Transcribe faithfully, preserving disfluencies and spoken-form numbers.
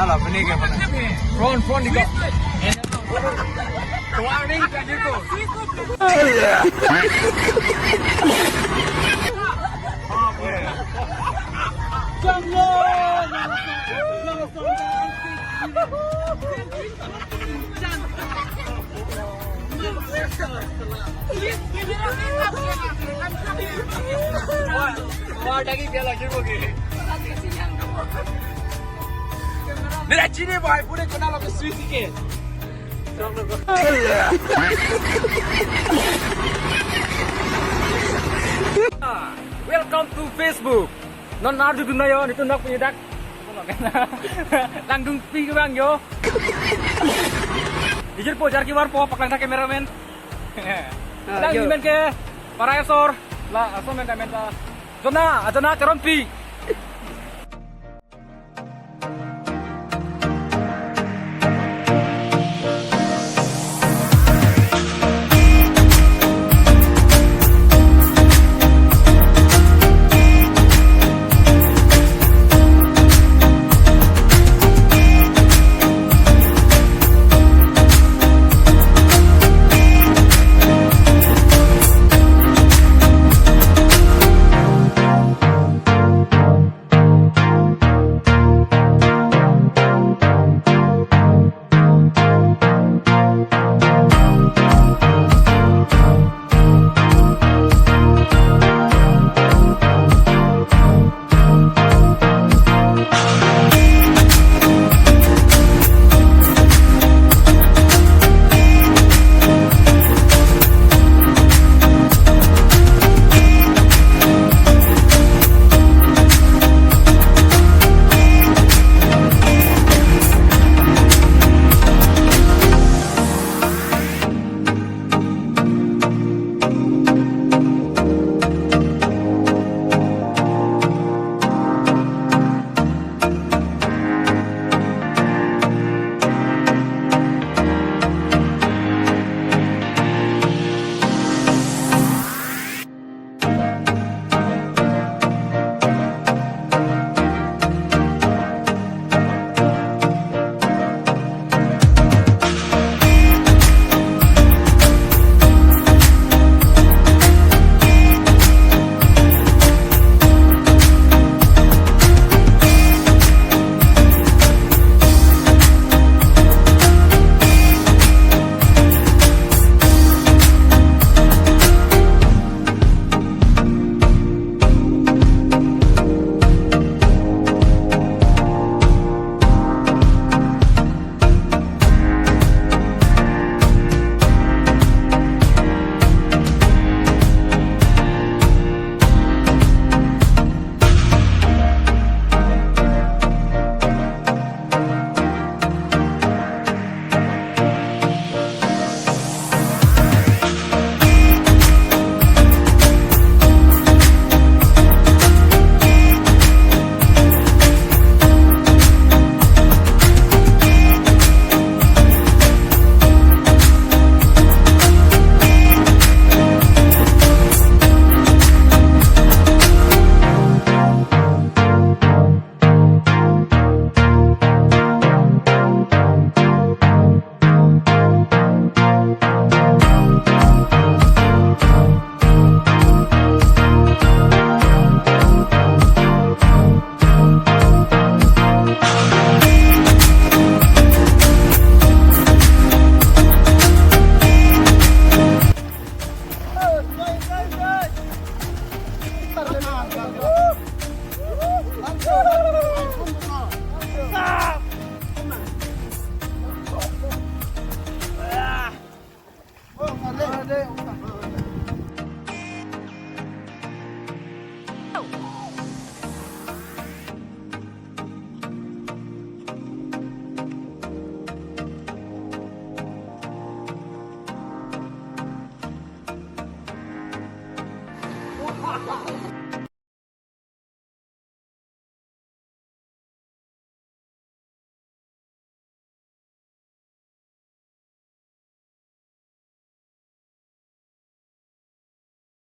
Front, front, ikaw. Warning, Kajirko. Wah, wah, dagi dia lagi pergi. Nira chini bai pune kona lo sui tiket. Welcome to Facebook. Non nar judun na yo, nitu nok punya dak. Langdungpi ke bang yo. Ijir po jar ki war po paklang tha cameraman. Ah, lang yo. Ni men ke para esor. La, aso men ka men la. Jona, ajona Charonpi.